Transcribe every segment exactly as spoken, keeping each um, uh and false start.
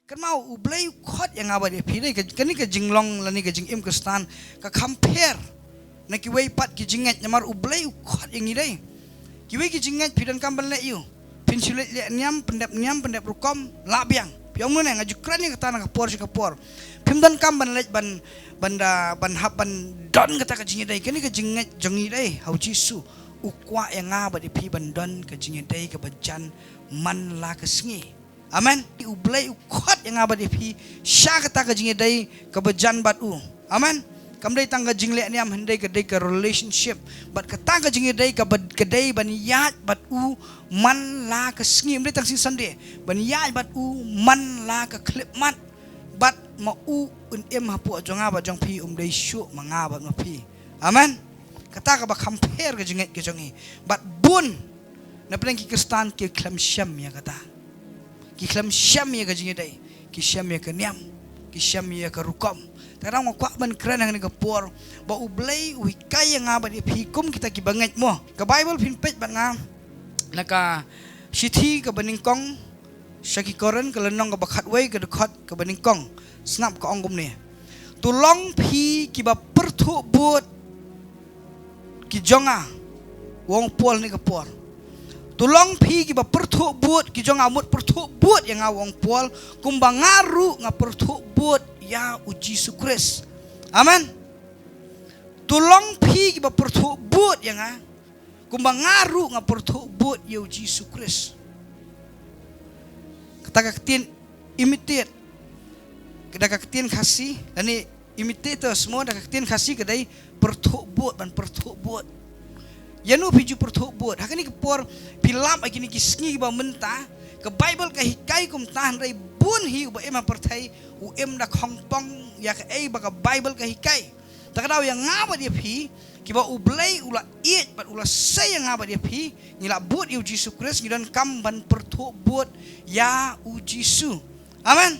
Kynmaw, U Blei u khot ïa nga bad ïa phi dei, ka, kane ka jinglong lane ka jingim Khristan ka kham pher na kiwei pat ki jingngeit, namar U Blei u khot ïa ngi dei. Kiwei ki jingngeit phi donkam ban leh ïa u. Phin shu leit leh niam, pyndep niam, pyndep rukom, lah biang. Phi ong, mano ne, nga ju kren ïa kata na ka por sha ka por. Phim donkam ban leit ban, ban da, ban hap ban don kata ka jingïadei. Kane ka jingngeit jong ngi dei ha U Jisu. U kwah ïa nga bad ïa phi ban don ka jingïadei kaba jan man la ka sngi. Amen. U Blei u khot ïa nga bad ïa phi sha kata ka jingïadei kaba jan bad u. Amen. Kam dei tang ka jingleh niam, hynrei ka dei ka relationship. Bad kata ka jingïadei kaba, ka dei ban ïaid bad u man la ka sngi, ym dei tang sngi Sunday. Ban ïaid bad u man la ka khyllipmat. Bad ma u un im hapoh jong nga bad jong phi, um dei shuh ma nga bad ma phi. Amen. Kata kaba kham pher ka jingngeit ka jong ngi. Bad bun na pdeng ki Khristan ki khlem shem ïa kata. Ki khlem shem ïa ka jingïadei, ki shem ïa ka niam, ki shem ïa ka rukom. Te nga kwah ban kren hangne ka por ba U Blei u hikai ïa nga bad ïa phi kum kita kiba ngeit mo. Ka Baibl phin peit bad nga na ka shithi kaba nyngkong sha ki Korinth, ka lynnong kaba khatwei, ka dkhot kaba nyngkong. Sngap, ka ong kumne: To long phi kiba pyrthuh bud ki jong nga, u ong Paul hangne ka por. To long phi kiba pyrthuh bud ki jong nga, mut pyrthuh bud ïa nga, u ong Paul, kumba nga ruh nga pyrthuh bud ïa U Jisu Khrist. Amen. To long phi kiba pyrthuh bud ïa nga, kumba nga ruh nga pyrthuh bud ïa U Jisu Khrist. Kata ka ktien imitate, ka da ka ktien Khasi, lane imitators mo, da ka ktien Khasi ka dei pyrthuh bud, ban pyrthuh bud. Ïano phi ju pyrthuh bud? Ha kane ka por phi lap ha kine ki sngi kiba mynta, ka Baibl ka hikai kumta, hynrei bun hi uba im ha pyrthei u im da khongpong ïa kaei ba ka Baibl ka hikai. Ta ka daw ïa nga bad ïa phi, kiba U Blei u la ïeit bad u la sei ïa nga bad ïa phi, ngi la bud ïa U Jisu Khrist, ngi donkam ban pyrthuh bud ïa U Jisu. Amen.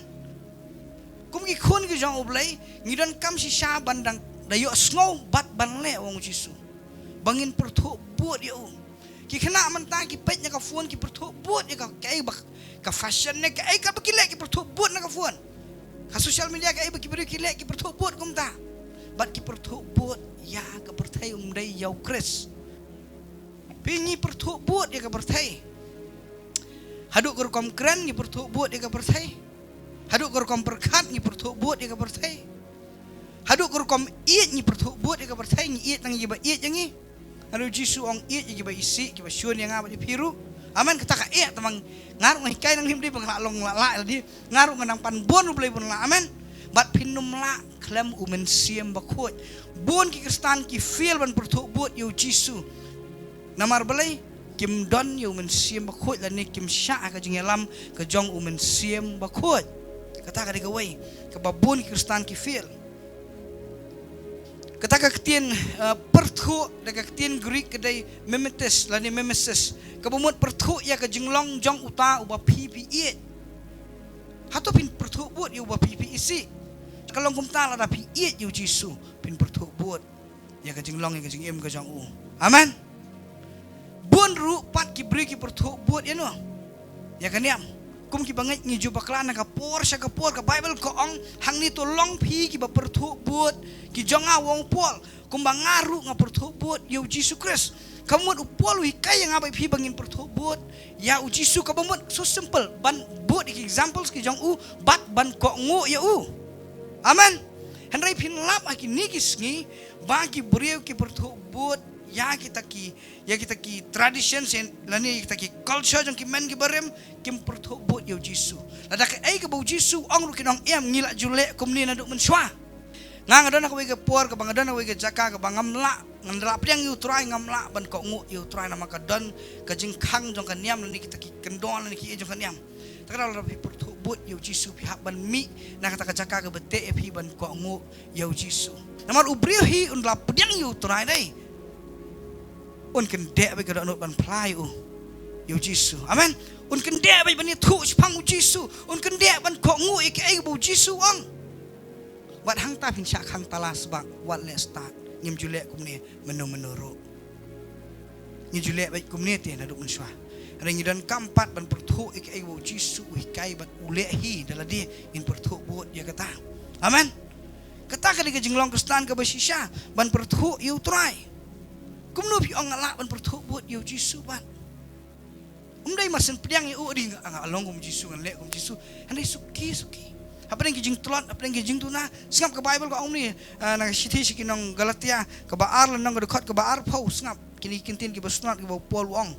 Kum ki khun ki jong U Blei, ngi donkam shisha ban dang da ïohsngew bad ban leh, u ong U Jisu, ba ngin pyrthuh bud ïa u. Ki khynnah mynta ki peit na ka phone, ki pyrthuh bud ïa ka, kaei ba ka fashion ne kaei kaba ki leh, ki pyrthuh bud na ka phone. Ka social media, kaei ba ki briew ki leh, ki pyrthuh bud kumta. Bad ki pyrthuh bud ïa ka pyrthei, ym dei ïa U Khrist. Phi, ngi pyrthuh bud ïa ka pyrthei. Haduh ka rukom kren ngi pyrthuh bud ïa ka pyrthei. Haduh ka rukom pyrkhat ngi pyrthuh bud ïa ka pyrthei. Haduh ka rukom ïeit ngi pyrthuh bud ïa ka pyrthei, ngi ïeit tang ïa kiba ïeit ïa ngi. Hynrei U Jisu u ong, ïeit ïa kiba isih, kiba shun ïa nga bad ïa phi ruh. Amen. Kata ka eh, tang ba nga ruh nga hikai nangne, ym dei ba nga lah long lah lah ïa lade. Nga ruh nga nang pan bun U Blei bun lah. Amen. Bad phin ym lah khlem U Mynsiem Bakhuid. Bun ki Khristan ki fail ban pyrthuh bud ïa U Jisu. Namar balei? Kim don ïa U Mynsiem Bakhuid lane kim shah ha ka jingïalam ka jong U Mynsiem Bakhuid. Kata ka dei kawei kaba bun ki Khristan ki fail. Kata ka ktien, eh, pyrthuh, da ka ktien Greek ka dei mimesis lane mimesis, kaba mut pyrthuh ïa ka jinglong jong uta uba phi phi ïeit. Hato phin pyrthuh bud ïa uba phi phi isih? Ka long kumta, lada phi ïeit ïa U Jisu, phin pyrthuh bud ïa ka jinglong, ïa ka jingim ka jong u. Amen. Bun ruh pat ki briew ki pyrthuh bud ïano? Ïa ka niam. Kum kiba ngeit ngi ju bakla na ka por sha ka por, ka Baibl ka ong hangne, to long phi kiba pyrthuh bud ki jong nga, u ong Paul, kumba nga ruh nga pyrthuh bud ïa U Jisu Khrist. Kaba mut u Paul u hikai ïa nga bad phi ba ngin pyrthuh bud ïa U Jisu, kaba mut so simple ban bud ïa ki examples ki jong u bad ban kohnguh ïa u. Amen. Hynrei phin lap ha kine ki sngi ba ki briew ki pyrthuh bud ïa kita ki, ïa kita ki traditions lane ïa kita ki culture jong ki men ki barim, kim pyrthuh bud ïa U Jisu. Lada kaei kaba U Jisu u ong ruh kin ong, em, ngi la ju leh kumne naduh mynshuwa. Nga, nga don ha kawei ka por kaba nga don ha kawei ka jaka kaba ngam lah, ngan da lah pdiang ïa U Trai, ngam lah ban kohnguh ïa U Trai namar ka don ka jingkhang jong ka niam lane kita ki kyndon lane kiei jong ka niam. Ta ka daw lada phi pyrthuh bud ïa U Jisu, phi hap ban mih na kata ka jaka kaba teh ïa phi ban kohnguh ïa U Jisu. Namar u briew hi un da lah pdiang ïa U Trai dei, un kyndeh beit ka dohnud ban phla ïa u, ïa U Jisu. Amen. Un kyndeh beit ban ïathuh shaphang U Jisu. Un kyndeh ban kohnguh ïa kaei ba U Jisu u ong. Wat hangta phin shah khang tala sbak, wat leh start. Ngim ju leh kumne mynno mynno ruh. Ngi ju leh beit kumne te naduh mynshuwa. Hynrei ngi donkam pat ban pyrthuh ïa kaei ba u Jisu u hikai bad u leh hi da lade, ngin pyrthuh bud ïa kata. Amen. Kata ka dei ka jinglong Khristan kaba shisha, ban pyrthuh ïa u Trai. Kumno phi ong nga lah ban pyrthuh bud ïa u Jisu pat? Um dei mar shen pdiang ïa u, dei nga, nga long kum Jisu, ngan leh kum Jisu. Hynrei suki suki. Hapdeng ki jingtlot, hapdeng ki jingduna. Sngap ka Baibl ka ong kumne, ah, na ka shithi sha ki nong Galatia, kaba ar lynnong ka dkhot kaba arphew, sngap. Kine ki ktien kiba sngewtynnat kiba u Paul u ong.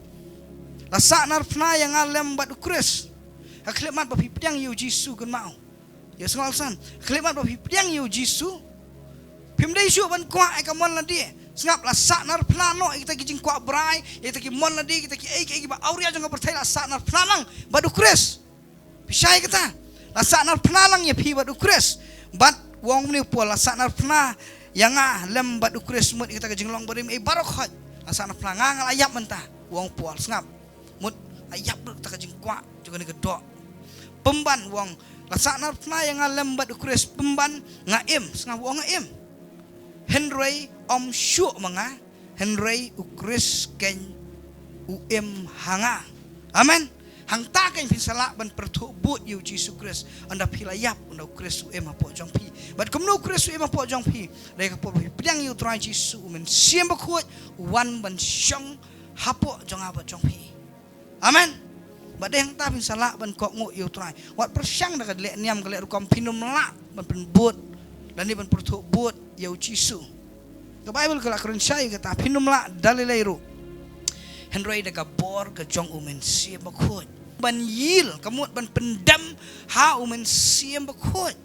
La sahnarphna ïa nga lem bad u Khrist. Ha khlieh mat ba phi pdiang ïa u Jisu, kynmaw. Ïa sngewbha san. Ha khlieh mat ba phi pdiang ïa u Jisu, phim dei shuh ban kwah ïa ka mon lade. Sngap, la sahnarphna noh ïa kita ki jingkwah brai, ïa kita ki mon lade, kita kiei kiei kiba awria jong ka pyrthei, la sahnarphna lang bad u Khrist. Phi shai kata. La sahnarphna lang ïa phi bad u Khrist. Bad u ong kumne u Paul, la sahnarphna ïa nga lem bad u Khrist mut ïa kata ka jinglong barim ei baroh khoit. La sahnarphna nga, nga la ïap mynta. U ong u Paul, sngap. Mut la ïap lut kata ka jingkwah jong kane ka doh. Pynban u ong, la sahnarphna ïa nga lem bad u Khrist, pynban nga im, sngap, u ong nga im. Hynrei ym shuh ma nga, hynrei u Khrist keiñ u im ha nga. Amen. Hangta keiñ phin sa lah ban pyrthuh bud ïa u Jisu Khrist, ynda phi la ïap, ynda u Khrist u im hapoh jong phi. Bad kumno u Khrist u im hapoh jong phi? Dei ka por ba phi pdiang ïa u Trai Jisu, u Mynsiem Bakhuid u wan ban shong hapoh jong nga bad jong phi. Amen. Bad dei hangta phin sa lah ban kohnguh ïa u Trai. Wat pyrshang da ka leh niam ka leh rukom, phin ym lah ban pynbud lane ban pyrthuh bud ïa u Jisu. Ka Baibl ka la kren shai kata, phin ym lah da lei lei ruh. Hynrei da ka bor ka jong u Mynsiem Bakhuid. Ban ïil, ka mut ban pyndem ha u Mynsiem Bakhuid.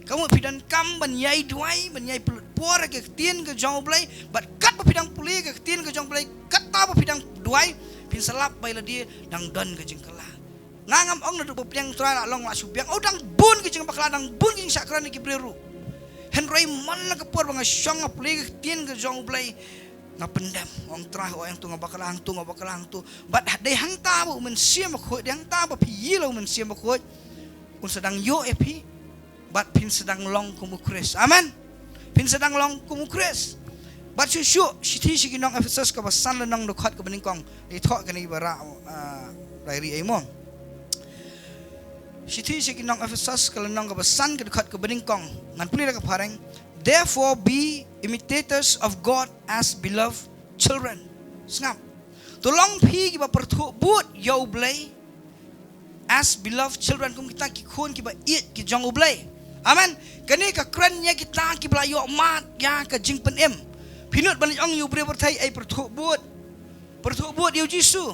Ka mut phi donkam ban ïai duwai, ban ïai pynlut por ha ka ktien ka jong u Blei, bad katba phi dang pule ka ktien ka jong u Blei, kata ba phi dang duwai, phin sa lap ba ïa lade dang don ka jingkylla. Nga ngam ong naduh ba pdiang Trai la long la shu biang. Oh, dang bun ki jingbakla, dang bun ki jingshah kren ki briew ruh. Hynrei man la ka por ba nga shong nga pule ka ktien ka jong u Blei, nga pyndem, ong Trai, oh, hangtu nga bakla, hangtu nga bakla, hangtu. Bad dei hangta ba u Mynsiem Bakhuid, dei hangta ba phi ïil ïa u Mynsiem Bakhuid, un sa dang ïoh ïa phi. Bad phin sa dang long kum u Khrist. Amen. Phin sa dang long kum u Khrist. Bad shuh shuh, shithi sha ki nong Ephesos kaba san lynnong dkhot kaba nyngkong. Ïa thoh kane ba rah, ah, lai ri ai mo. Shithi sha ki nong Ephesos ka lynnong kaba san ka dkhot kaba nyngkong. Ngan pule da ka phareng. Therefore be imitators of God as beloved children. Sngap. To long phi kiba pyrthuh bud ïa u Blei as beloved children, kum kita ki khun kiba ïeit ki jong u Blei. Amen. Kane ka kren ïa kita kiba la ïoh mad ïa ka jingpynim. Phi nud ban ong ïa u briew pyrthei, ei, pyrthuh bud. Pyrthuh bud ïa u Jisu.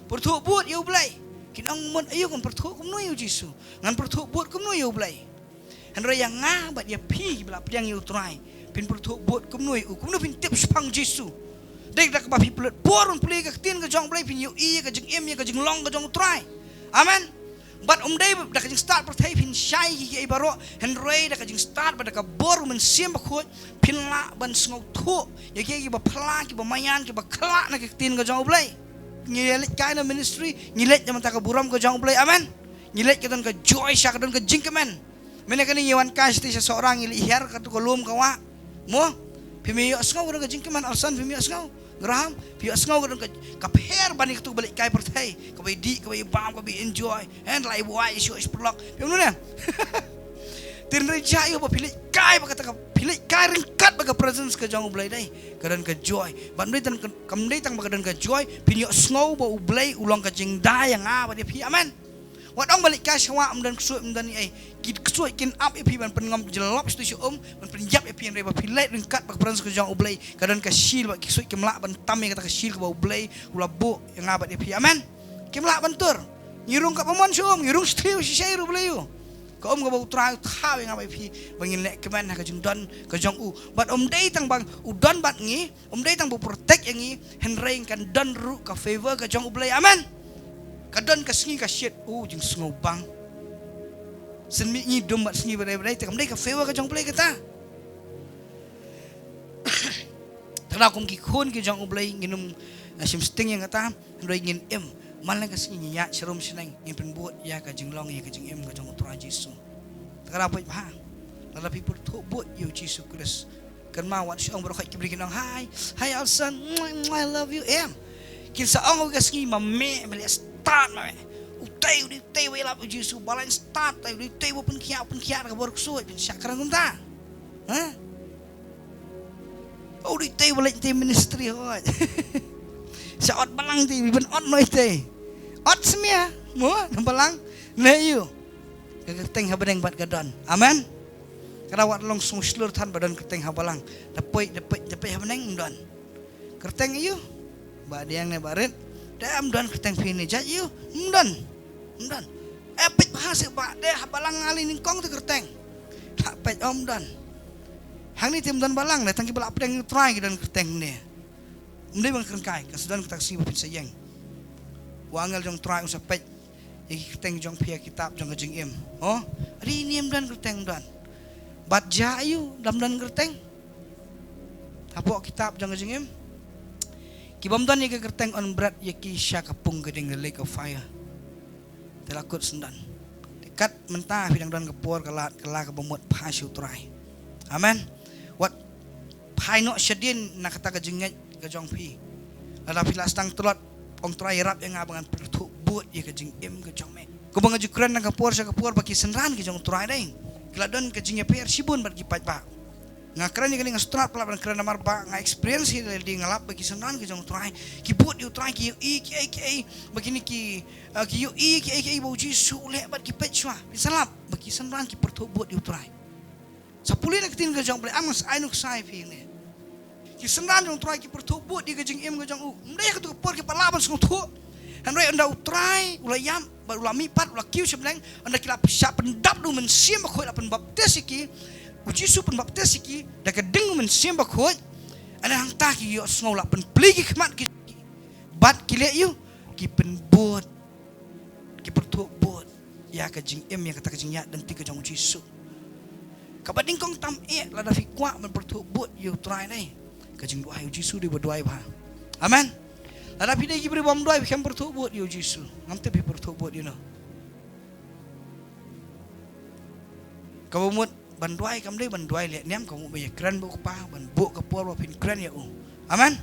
Pyrthuh bud ïa u Blei. Kin ong, mut aïu ngan pyrthuh kumno ïa u Jisu? Ngan pyrthuh bud kumno ïa u Blei? Hynrei ïa nga bad ïa phi ba la pdiang ïa u Trai, phin pyrthuh bud kumno ïa u, kumno phin tip shaphang Jisu? Dei da kaba phi pynlut por ban pule ka ktien ka jong u Blei, phin ïohi ïa ka jingim, ïa ka jinglong ka jong u Trai. Amen. Bad ym dei da ka jingstad pyrthei phin shai ïa kiei baroh, hynrei da ka jingstad bad da ka bor u Mynsiem Bakhuid phin lah ban sngewthuh ïa kiei kiba phylla, kiba maïan, kiba khlaiñ na ka ktien ka jong u Blei. Ngi leit kai na ministry, ngi leit na bynta ka burom ka jong u Blei. Amen. Ngi leit ka don ka joy sha ka don ka jingkmen. Mynne kane ngi wan kai shatei sha Sohra, ngi leit hiar katto ka lum ka wah. Mo? Phim ïohsngew ka don ka jingkmen, Alson, phim ïohsngew. Graham, phim ïohsngew ka don ka, ka pher ban ïa katto kaba leit kai pyrthei. Kaba ïadih, kaba ïabam, kaba ïa enjoy. Hynrei la ïa buaid ïa shuh ïa pyrlok. Phim nud ne? Te hynrei jia ïa ba phi leit kai bad kata ka, phi leit kai ryngkat bad ka presence ka jong u Blei dei. Ka don ka joy. Bad ym dei tang, kam dei tang ba ka don ka joy, phin ïohsngew ba u Blei u long ka jingdai ïa nga bad ïa phi. Amen. Wat ong ba leit kai sha wah ym don ksuid, ym don ei ei. Ki ksuid kin ap ïa phi ban pynngom jyllop shatei sha um, ban pynïap ïa phi, hynrei ba phi leit ryngkat bad ka presence ka jong u Blei, ka don ka shield, bad ki ksuid kim lah ban tam ïa kata ka shield kaba u Blei u la buh ïa nga bad ïa phi. Amen. Kim lah ban tur. Ngi rung kaba mon sha um, ngi rung shatei shisha ruh, balei ïoh? Ka um kaba u Trai u thaw ïa nga bad ïa phi ba ngin leh kmen ha ka jingdon ka jong u. Bad ym dei tang ba u don bad ngi, ym dei tang ba u protect ïa ngi, hynrei kan don ruh ka favor ka jong u Blei. Amen. Ka don ka sngi ka shit, u jingsngewbang. Shen mih ngi dum bad sngi ba dei ba dei, te kam dei ka favor ka jong u Blei kata. Te lada kum ki khun ki jong u Blei ngin ym, eh, shim sting ïa kata, hynrei ngin im. Man la ka sngi ngin ïaid sharum shaneng, ngin pynbud ïa ka jinglong, ïa ka jingim ka jong u Trai Jisu. Te lada phi bha, lada phi pyrthuh bud ïa u Jisu Khrist. Kynmaw wat shu ong baroh khoit ki briew kin ong, "Hi, hi Alson, mwah, mwah, I love you." Em. Kin sa ong ka sngi ma me, me leh start ma me. Utei, utei, utei, ba ïalap u Jisu, ba lain start, utei, utei, ba pynkhiah, pynkhiah, ka bor ksuid, pynshah kren kumta. Ha? Utei, utei, ba leh te ministry hoi. Sa ot balang te, ban ot noi te. Ot smia, mo, na balang, ne ïu. Ka kyrteng ha bneng bad ka don. Amen. Ka da wat long song shlur than ba don kyrteng ha balang. Da poi, da poi, da poi ha bneng don. Kyrteng ïu. Ba diang ne barit. Da am don kyrteng phi ne jait ïu. Am don. Am don. Eh, peit ba ha se ba de ha balang ali nyngkong te kyrteng. Ha peit om don. Hangne te am don balang ne tang ki ba la pdeng U Trai ki don kyrteng ne. Ym dei ban kren kai, ka sa don kata ka sngi ba phin sa ïeng. U angel jong U Trai un sa peit ïa ki kyrteng jong phi ha kitab jong ka jingim. Oh, ri ni ym don kyrteng, ym don. Bad ja ïu, da ym don kyrteng. Hapoh kitab jong ka jingim. Ki bym don ïa ka kyrteng yn bret ïa ki sha ka pung ka ding, the lake of fire. Te la kut syndon. Te kat mynta phi dang don ka por, ka lad, ka la, kaba mut phai sha U Trai. Amen. Wat phai noh shadien na kata ka jingngeit ka jong phi. Lada phi la sdang tlot, ong Trai, ïarap ïa nga ba ngan pyrthuh bud ïa ka jingim ka jong me. Kumba nga ju kren na ka por sha ka por ba ki synran ki jong U Trai dei ki la don ka jingïapher shibun bad ki paidbah. Nga kren ïa kane nga strat palat ban kren namar ba nga experience hi lei, nga lap ba ki synran ki jong U Trai ki bud ïa U Trai, ki ïohi kiei kiei ba kine ki, ah, ki ïohi kiei kiei ba U Jisu u leh bad ki peit shuwa. Phi sa lap ba ki synran ki pyrthuh bud ïa U Trai. Sa pule na ka ktien ka jong U Blei, ym nga sa ai nuksa ïa phi ne. Ki synran jong U Trai ki pyrthuh bud ïa ka jingim ka jong u. Ym dei ha katu ka por ki pat lah ban sngewthuh. Hynrei ynda U Trai u la ïap bad u la mihpat, u la kiew sha bneng, ynda ki la shah pyndap da U Mynsiem Bakhuid, la pynbaptis ïa ki, U Jisu pynbaptis ïa ki da ka ding U Mynsiem Bakhuid. Ynda hangta ki ïohsngew, la pynplie ki khmat ki, bad ki leh ïu, ki pynbud, ki pyrthuh bud ïa ka jingim, ïa kata ka jingïaid lynti ka jong U Jisu. Kaba nyngkong tam eh, lada phi kwah ban pyrthuh bud ïa U Trai ne, ka jingduwai U Jisu dei ba duwai bha. Amen. Lada phi dei ki briew bym duwai, phi khlem pyrthuh bud ïa U Jisu, ngam tip phi pyrthuh bud ïa uno. Kaba mut ban duwai kam dei ban duwai leh niam, ka mut ba ïakren bad U Kpa, ban buh ka por ba phin kren ïa u. Amen.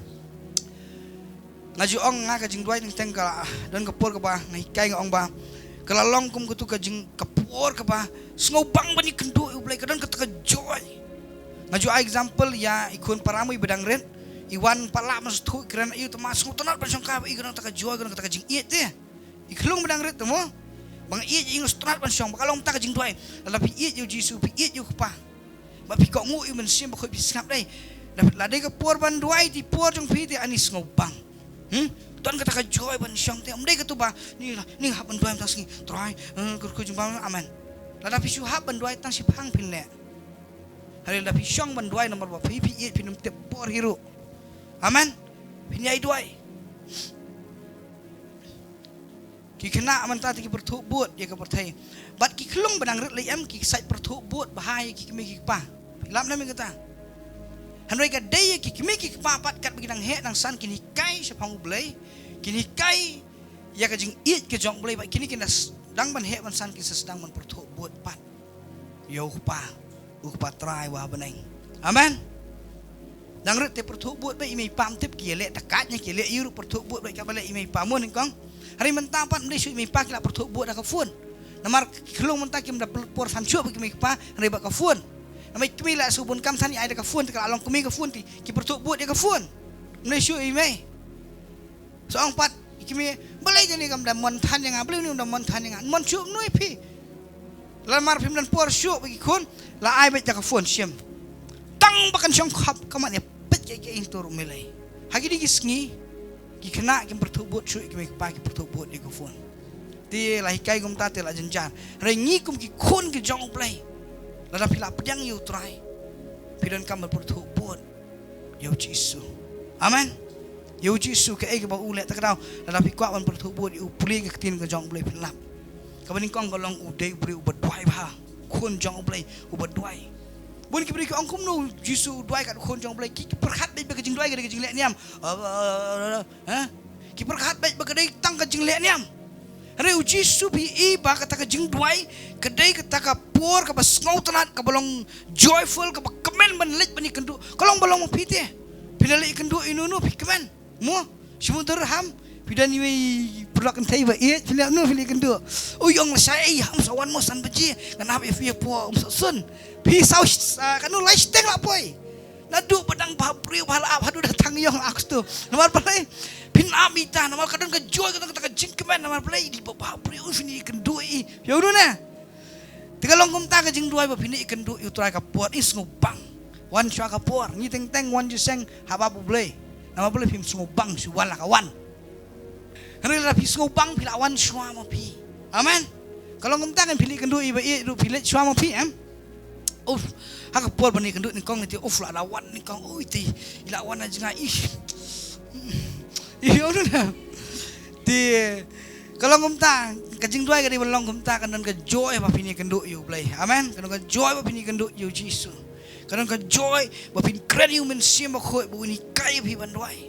Nga ju ong nga, ka jingduwai teng teng ka la don ka por kaba nga hikai, nga ong ba ka la long kum katu ka jing, ka por kaba sngewbang ban ïakynduh ïa U Blei, ka don kata ka joy. Nga ju ai example ïa i khun para mo, i ba dang rit, i wan pat lah ban sngewthuh, i kren ïa u, tangba sngewtynnat ban shongkai ba i, ka don kata ka joy, ka don kata ka jingïeit te. I khlung ba dang rit te mo, ba nga ïeit, i nga sngewtynnat ban shong, ba ka long kata ka jingduwai. Lada phi ïeit ïa U Jisu, phi ïeit ïa U Kpa, ba phi kohnguh ïa U Mynsiem Bakhuid, phi sngap dei. Lada dei ka por ban duwai, te por jong phi te ani sngewbang. Hmm? Don kata ka joy ban shong te. Ym dei katu ba ni la, ni hap ban duwai mynta sngi, Trai, eh, kyrkhu jingbam, amen. Lada phi shu hap ban duwai, tang shiphang phin leh. Hynrei lada phi shong ban duwai namar ba phi, phi ïeit, phin ym tip por hi ruh. Amen. Phin ïai duwai. Ki khynnah mynta te ki pyrthuh bud ïa ka pyrthei. Bad ki khlung ba dang rit lei em, ki sait pyrthuh bud bha ïa ki kmie ki kpa. Phi lap ne em ïa kata? Hynrei ka dei ïa ki kmie ki kpa pat, katba ki dang heh dang san, kin hikai shaphang U Blei, kin hikai ïa ka jingïeit ka jong U Blei, bad kine kin da sdang ban heh ban san, kin sa sdang ban pyrthuh bud pat ïa U Kpa, U Kpa Trai uba ha bneng. Amen. Dang rit te pyrthuh bud beit, i mei i pa ym tip, ki ïaleh takaid ne ki ïaleh ïa u ruh, pyrthuh bud beit kaba leh i mei i pa, mo nyngkong. Hynrei mynta pat ym dei shuh i mei i pa ki la pyrthuh bud da ka phone. Namar ki khlung mynta kim da por than shuh bad ki mei ki pa, hynrei bad ka phone. Namar i kmie la shu bun kam than, i ai da ka phone, te ka la long kmie ka phone, te ki pyrthuh bud ïa ka phone. Ym dei shuh i mei. Sa ong pat i kmie, balei kane kam da mon than ïa nga, balei une um da mon than ïa nga. Mon shuh mano ïa phi? Namar phim don por shuh bad ki khun, la ai beit da ka phone shim. Tang ba kan shong khap ka mat ïa peit kiei kiei, ïa tur u mei lei. Ha kine ki sngi ki khynnah kim pyrthuh bud shuh ïa ki mei ki pa, ki pyrthuh bud ïa ka phone. Te la hikai kumta te la jynjar. Hynrei ngi kum ki khun ki jong U Blei, lada phi la pdiang ïa U Trai, phi donkam ban pyrthuh bud ïa U Jisu. Amen. Ïa U Jisu, kaei kaba u leh. Ta ka daw lada phi kwah ban pyrthuh bud ïa u, pule ka ktien ka jong U Blei phin lap. Kaba nyngkong ka long u dei u briew uba duwai bha, khun jong U Blei uba duwai. Bun ki briew ki ong kumno U Jisu u duwai kat u khun jong U Blei, ki pyrkhat beit ba ka jingduwai ka dei ka jingleh niam. Ha? Ki pyrkhat beit ba ka dei tang ka jingleh niam. Hynrei U Jisu phi i ba kata ka jingduwai ka dei kata ka por kaba sngewtynnat, kaba long joyful, kaba kmen ban leit ban ïakynduh. Ka long ba long ma phi te. Phin leit ïakynduh ïa uno uno phi kmen, mo? Shimon Durham, phi don iwei i paralok kynthei ba ïeit, phi leh kumno, phi leh kynduh. Ui, ong lashai, ei, ym sa wan mo san baje, ngan ap ïa phi hapoh, ym sa sun. Phi saw, ah, katno lai shiteng la poi. Naduh ba dang bhabriew bha la ap haduh da tang ïong la kut. Namar balei? Phin ap ita, namar ka don ka joy, ka don kata ka jingkmen, namar balei? Dei ba bhabriew, phin ïakynduh ïa i. Phi ong kumno? Te ka long kumta ka jingduwai ba phin ïakynduh ïa u Trai ka por, i sngewbang. Wan shuwa ka por, ngi teng teng wan jingïaseng haba U Blei. Namar balei? Phim sngewbang shuwa la ka wan. Hynrei lada phi sngewbang phi la wan shuwa ma phi. Amen. Ka long kumta kan phi leit kynduh ïa i ba ïeit ruh phi leit shuwa ma phi, em? Uf, ha ka por ban ïakynduh nyngkong te, uf, la da wan nyngkong, ui te, i la wan na jngai, ih. Ih, ong kumno. Te ka long kumta, ka jingduwai ka dei ban long kumta, kan don ka joy ba phin ïakynduh ïa U Blei. Amen. Kan don ka joy ba phin ïakynduh ïa U Jisu. Kan don ka joy ba phin kren ïa U Mynsiem Bakhuid ba un hikai ïa phi ban duwai.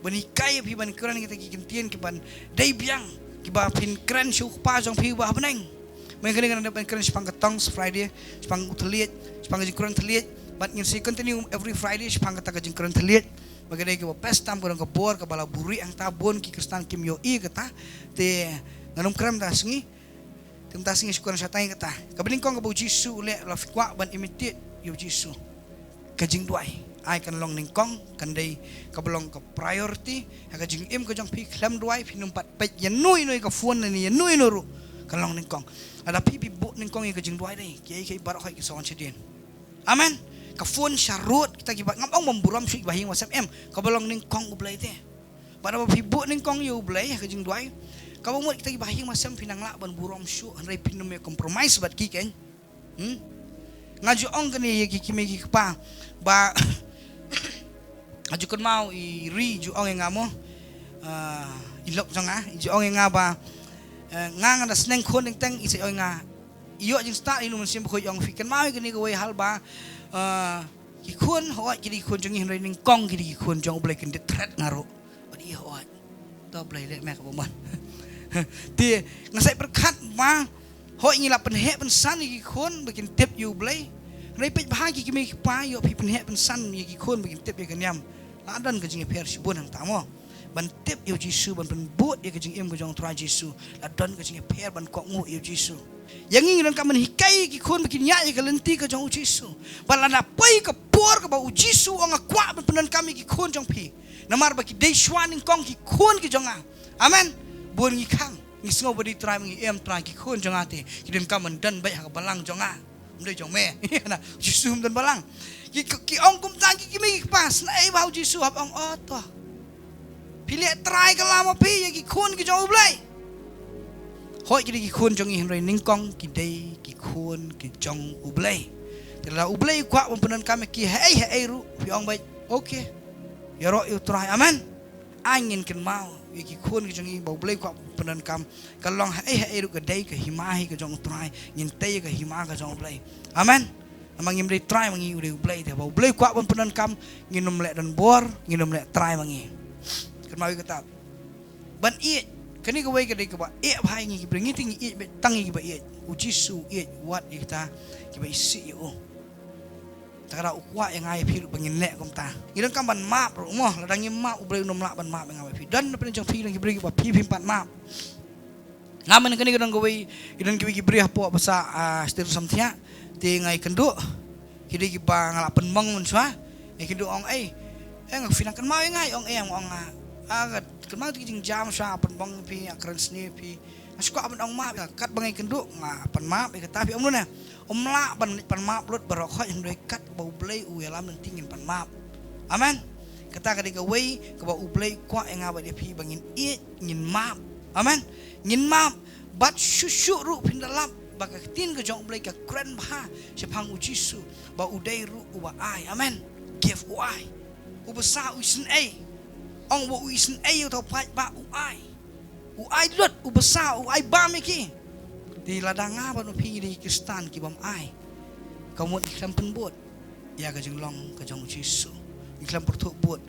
Ban hikai ïa phi ban kren kita ki kyntien kiban dei biang, kiba phin kren sha U Kpa jong phi uba ha bneng. Mynta kane ngan dep ban kren shaphang ka Tongues Friday, shaphang u thylliej, shaphang ka jingkren thylliej. Bad ngin sa continue every Friday shaphang kata ka jingkren thylliej. Ba ka dei kaba best tam, ka don ka bor kaba la buhrieh hangta, bun ki Khristan kim ïohi kata. Te ngan ym kren mynta sngi. Te mynta sngi shu kren shata ïa kata. Kaba nyngkong kaba U Jisu u leh, lada phi kwah ban imitate ïa U Jisu, ka jingduwai ai kan long nyngkong, kan dei kaba long ka priority ha ka jingim ka jong phi. Khlem duwai phin ym pat peit ïano ïano ïa ka phone ne ïano ïano ruh, kan long nyngkong. Lada phi, phi buh nyngkong ïa ka jingduwai, dei kiei kiei baroh hi ki sa wan shadien. Amen. Ka phone sha rud, kita kiba, ngam ong ban burom shuh kiba ha ïing ha sem, em, kaba long nyngkong U Blei te. Bad haba phi buh nyngkong ïa U Blei ha ka jingduwai, kaba mut kita kiba ha ïing ha sem phin nang lah ban burom shuh, hynrei phin ym ïa compromise bad ki, keiñ. Hmm? Nga ju ong kane ïa ki kmie ki kpa ba nga ju kynmaw i Ri ju ong ïa nga mo, ah, i lok jong nga, i ju ong ïa nga ba, eh, nga, nga da sneng khun teng teng, i sa ong ïa nga, i ïoh jingstad ïa U Mynsiem Bakhuid, i ong, phi kynmaw ïa kane kawei hal ba, eh, ki khun, hooid ki dei ki khun jong ngi, hynrei nyngkong ki dei ki khun jong U Blei, kin dei threat nga ruh. Bad i, hooid. To Blei leh me kaba mon. Te nga sa pyrkhat ba, hooid ngi la pynheh pynsan ïa ki khun ba kin tip ïa U Blei. Hynrei peit bha ki kmie ki kpa, ïoh phi pynheh pynsan ïa ki khun ba kin tip ïa ka niam. La don ka jingïapher shibun hangta mo. Ban tip ïa U Jisu, ban pynbud ïa ka jingim ka jong U Trai Jisu, la don ka jingïapher ban kohnguh ïa U Jisu. Ïa ngi ngi donkam ban hikai ïa ki khun ba kin ïaid ïa ka lynti ka jong U Jisu. Bad lada poi ka por kaba U Jisu u ong, nga kwah ban pyndonkam ïa ki khun jong phi, namar ba ki dei shuwa nyngkong ki khun ki jong nga. Amen. Bun ngi khang, ngi sngew ba dei trai ma ngi, em, trai, ki khun jong nga te ki donkam ban don beit ha ka balang jong nga. Ym dei jong me. Na, U Jisu ym don balang. Ki, ki ong kumta ki kmie ki kpa, sngewbha U Jisu hap ong, o to, phi leh trai kylla ma phi ïa ki khun ki jong U Blei. Hooid ki dei ki khun jong ngi, hynrei nyngkong ki dei ki khun ki jong U Blei. Te lada U Blei u kwah ban pyndonkam ïa ki haei haei ruh, phi ong beit, okay, ïaroh ïa U Trai. Amen. Ai ngin kynmaw ïa ki khun ki jong ngi ba U Blei u kwah pyndonkam, ka long haei haei ruh ka dei ka hima hi ka jong U Trai, ngin tei ïa ka hima ka jong U Blei. Amen. Namar ngim dei trai ma ngi, u dei U Blei te. Ba U Blei u kwah ban pyndonkam, ngin ym leh donbor, ngin ym leh trai ma ngi. Kynmaw ïa kata. Ban ïeit, kane kawei ka dei kaba eh bha ïa ngi ki briew, ngi te ngi ïeit beit tang ïa kiba ïeit. U Jisu u ïeit wat ïa kita kiba isih ïa u. Te ka da u kwah ïa nga ïa phi ruh ba ngin leh kumta. Ngi donkam ban map ruh mo, lada ngim map U Blei un ym lah ban map ïa nga bad phi. Don na pdeng jong phi don ki briew kiba phi phim pat map. Nga mynne kane ka don kawei, ki don kiwei ki briew hapoh basa, ah, Stir Samthiah. Te nga ïakynduh, ki dei kiba nga la pynmong mynshuwa. Nga ïakynduh, ong ei, eh, nga, phi nang kynmaw ïa nga? Ong ei, ong nga, ah, nga kynmaw ïa ki jingjia mynshuwa, nga pynmong ïa phi, nga kren sniew ïa phi. Nga shu kwah ban ong map ïa, katba nga ïakynduh nga pan map ïa kata, phi ong mano ne? Ym lah ban leit pan map lut baroh khoit, hynrei kat ba U Blei u ïalam lynti ngin pan map. Amen. Kata ka dei kawei kaba U Blei u kwah ïa nga bad ïa phi ba ngin ïeit, ngin map. Amen. Ngin map bad shuh shuh ruh phin da lap ba ka ktien ka jong U Blei ka kren bha shaphang U Jisu ba u dei ruh uba ai. Amen. Gift u ai. U basa u isynei. Ong ba u isynei ïa uta u paidbah, u ai. U ai lut, u basa, u ai bam ïa ki. Te lada nga bad ma phi ngi dei ki Khristan ki bym ai, ka mut ngi khlem pynbud ïa ka jinglong ka jong U Jisu. Ngi khlem pyrthuh bud.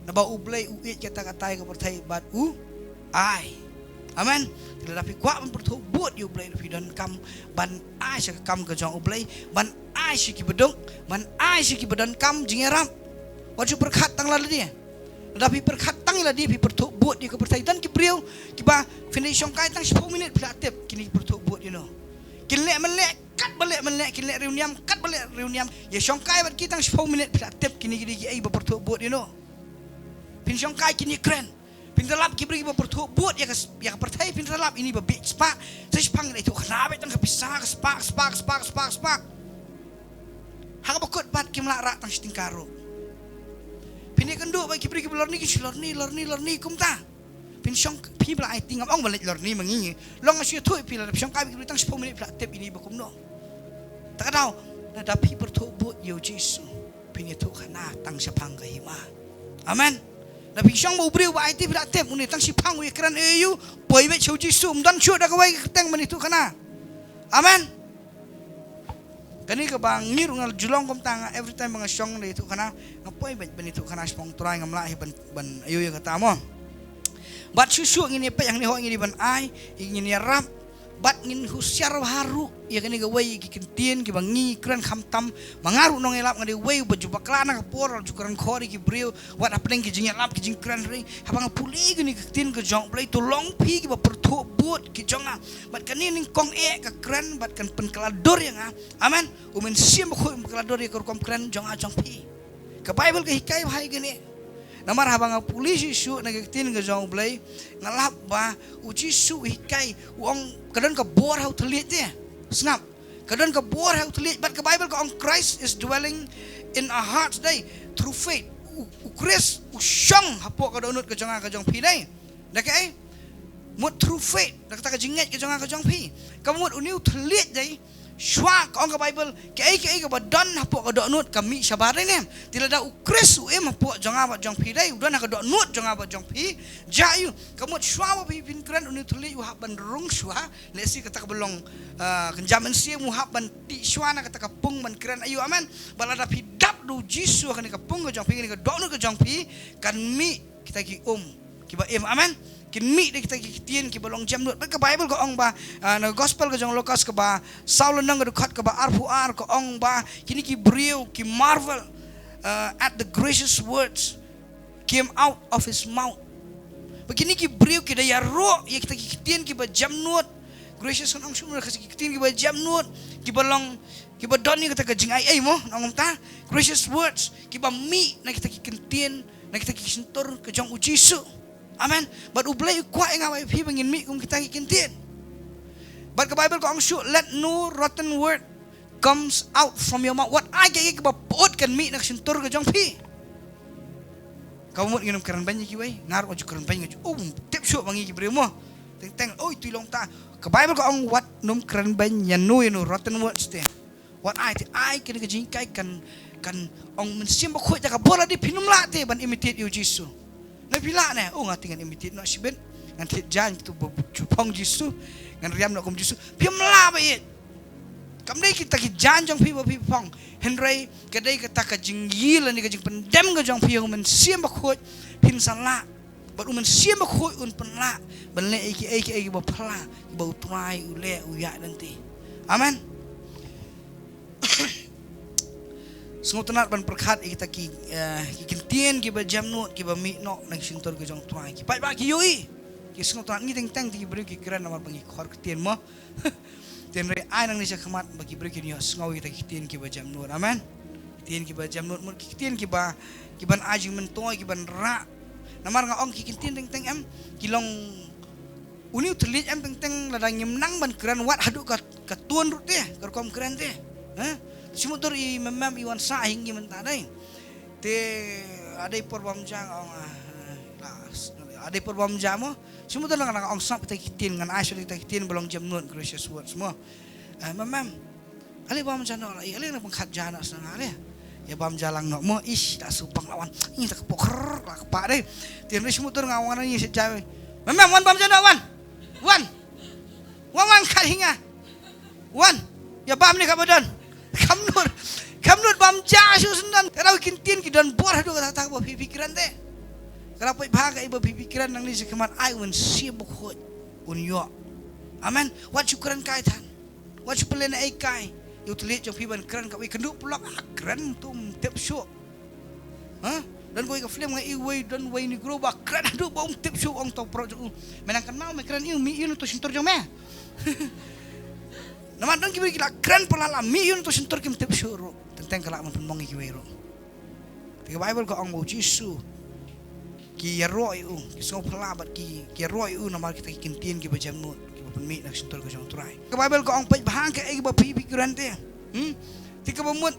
Naba U Blei u ïeit katta katta ïa ka pyrthei bad u ai. Amen. Te lada phi kwah ban pyrthuh bud ïa U Blei, phi donkam ban ai sha ka kam ka jong U Blei, ban ai sha ki baduk, ban ai sha ki badonkam jingïarap. Wat shu pyrkhat tang lade. Lada phi pyrkhat tang Lada phi pyrthuh bud ïa ka pyrthei, don ki briew kiba phin da shongkai tang shiphew minit phi la tip kine ki pyrthuh bud ïa no. Kin leh man leh, kat ba leh man leh, kin leh riewniam kat ba leh riewniam. Ïa shongkai bad ki tang shiphew minit phi la tip kine ki dei kiei ba pyrthuh bud ïa no. Phin shongkai kine kren. Phin da lap ki briew kiba pyrthuh bud ïa ka, ïa ka pyrthei, phin da lap ine ba bieit spah. Sa shiphang ïa ito khana beit tang ka pisa, ka spah, ka spah, ka spah, ka spah, ka spah. Ha kaba kut pat kim lah rah tang shi tyngka ruh. Phin ïakynduh ba ki briew kiba lorni ki shu lorni, lorni, lorni kumta. Phin shong, phi ba la aiti, ngam ong ba leit lorni ma ngi. Long nga shu ïathuh ïa phi, lada phi shongkai ba ki briew tang shiphew minit phi la tip ine ba kumno. Ta ka daw, lada phi pyrthuh bud ïa u Jisu, phin ïathuh khana tang shaphang ka hima. Amen. Lada phi shong ba u briew ba aiti phi la tip, une tang shiphang u ïakren ïa u, poi beit sha u Jisu, ym don shuh da kawei ka kyrteng ban ïathuh khana. Amen. Kane kaba ngi ruh nga ju long kumta, nga every time ba nga shong da ïathuh khana, nga poi beit ban ïathuh khana shaphang u Trai, ngam lah hi ban, ban ïoh ïa kata mo. Bad shuh shuh ngin ïa peit hangne, hooid ngin ïa ban ai, ngin ïarap, bad ngin husiar bha ruh ïa kane kawei ki ktien kiba ngi kren khamtam. Ma nga ruh nongïalap nga dei uwei uba ju bakla na ka por, ju kren khor ïa ki briew, wat hapdeng ki jingïalap ki jingkren ring. Haba nga pule kine ki ktien ka jong U Blei, to long phi kiba pyrthuh bud ki jong nga. Bad kane nyngkong eh ka kren bad kan pynkylla dur ïa nga. Amen. U Mynsiem Bakhuid un pynkylla dur ïa ka rukom kren jong nga jong phi. Ka Baibl ka hikai bha ïa kane. Namar haba nga pule shuh shuh na ka ktien ka jong U Blei, nga lap ba u Jisu u hikai, u ong ka don ka bor ha u thylliej te. Sngap. Ka don ka bor ha u thylliej, bad ka Baibl ka ong Christ is dwelling in our hearts dei, through faith. U, u Khrist u shong hapoh ka dohnud ka jong nga ka jong phi dei. Da kaei? Mut through faith, da kata ka jingngeit ka jong nga ka jong phi. Ka mut une u thylliej dei, shuwa ka ong ka Baibl, kaei kaei kaba don hapoh ka dohnud ka mih shabar dei ne. Te lada u Khrist u im hapoh jong nga bad jong phi dei, u don ha ka dohnud jong nga bad jong phi, jia ïa u. Ka mut shuwa ba phi phin kren une u thylliej u hap ban rung shuwa, lehse kata kaba long, ah, kynja mynsiem u hap ban tih shuwa na kata ka pung ban kren ïa u, amen. Bad lada phi dap da u Jisu ha kane ka pung ka jong phi, kane ka dohnud ka jong phi, kan mih kita ki um kiba im, amen. Kin mih da kita ki ktien kiba long jemnud. Bad ka Baibl ka ong ba, ah, na ka Gospel ka jong Lukas kaba saw lynnong ka dkhot kaba arphew ar ka ong ba kine ki briew ki marvel, ah, at the gracious words came out of his mouth. Ba kine ki briew ki da ïaroh ïa kita ki ktien kiba jemnud. Gracious kan ong shuh mo, kita ki ktien kiba jemnud, kiba long, kiba don ïa kata ka jingai ei mo, nong kumta. Gracious words, kiba mih na kita ki ktien, na kita ki shyntur ka jong u Jisu. Amen. Bad U Blei u kwah ïa nga bad ïa phi ba ngin mih kum kita ki ktien. Bad ka Baibl ka ong shuh, let no rotten word comes out from your mouth. Wat ai kaei kaei kaba pyut kan mih na ka shyntur ka jong phi. Kaba mut ngin ym kren beiñ ïa kiwei, nga ruh nga ju kren beiñ, nga ju um tip shuh ba ngi ki briew mo. Teng teng, oi, tu long ta. Ka Baibl ka ong wat nym kren beiñ ïa no ïa no, rotten words te. Wat ai te, ai kane ka jinghikai kan, kan ong Mynsiem Bakhuid da ka bor lade, phin ym lah te ban imitate ïa u Jisu. Ne phi lah ne, oh, nga te ngan imitate noh shibit. Ngan thied jaiñ tu ba ju phong Jisu. Ngan riam noh kum Jisu. Phim lah ba ïeit. Kam dei kita ki jaiñ jong phi ba phi phong. Hynrei ka dei kata ka jingïeit lane ka jingpyndem ka jong phi ïa u Mynsiem Bakhuid. Phin sa lah. Bad u Mynsiem Bakhuid un pynlah ban leh ïa kiei kiei kiba phylla, kiba u Trai u leh, u ïaid lynti. Amen. Sngewtynnat ban pyrkhat ïa kita ki, eh, ki ktien kiba jemnud, kiba mih noh na ki shyntur ki jong u Trai. Ki paidbah ki ïohi. Ki sngewtynnat, ngi teng teng te ki briew ki kren namar ba ngi khor ktien mo. Te hynrei ai nangne sha khmat ba ki briew kin ïohsngew ïa kita ki ktien kiba jemnud. Amen. Ktien kiba jemnud, mut ki ktien kiba, kiban ai jingmyntoi, kiban rah. Namar nga ong ki ktien teng teng em, ki long, une u thylliej em teng teng, lada ngim nang ban kren wat haduh ka, ka tun ruh te, ka rukom kren te. Ha? Shu mutdur i mem mem i wan sah ha ngi mynta dei. Te, ah, dei por bam ja nga ong, ah, la, ah, dei por bam ja mo. Shu mutdur nga ong sngap kita ki ktien, ngan ai shuh kita ki ktien ba long jemnud, gracious words mo. Eh, mem mem. Ale bam ja noh la, ale na pangkhat ja noh sa nga ale. Ïa bam ja lang noh mo, ish, da su pang la wan. Ih, ta ka pok, la ka pa dei. Te hynrei shu mutdur nga wan ïa sha ja. Mem mem, wan bam ja noh, wan. Wan. Wan, wan khat hi nga. Wan. Ïa bam ne kaba don. Kam nud. Kam nud bam ja shu sendon. Ka dei ki ktien ki don bor haduh katta katta ba phi phi kren te. Ka dei paidbah kaei ba phi phi kren nangne sha khmat, ai u Mynsiem Bakhuid un ïoh. Amen. Wat shu kren kai than. Wat shu pynlehnohei kai. Ïa u thylliej jong phi ban kren kawei, kynduh paralok, ah, kren tum tip shuh. Ha? Don kawei ka film nga ïohi, don uwei u negro ba kren haduh ba um tip shuh, ong to paralok jong u, me nang kynmaw me kren ïa u, mih ïa u na uto u shyntur jong me. Namar don ki briew ki la kren palat, la mih ïa u na uto u shyntur, kim tip shuh ruh. Teng teng ka lah ban pynmong ïa kiwei ruh. Te ka Baibl ka ong ba u Jisu, ki ïaroh ïa u, ki sngewphylla bad ki, ki ïaroh ïa u namar kita ki ktien kiba jemnud, kiba pynmih na ka shyntur ka jong U Trai. Ka Baibl ka ong, peit bha kaei kaba phi, phi kren te. Hmm? Te kaba mut,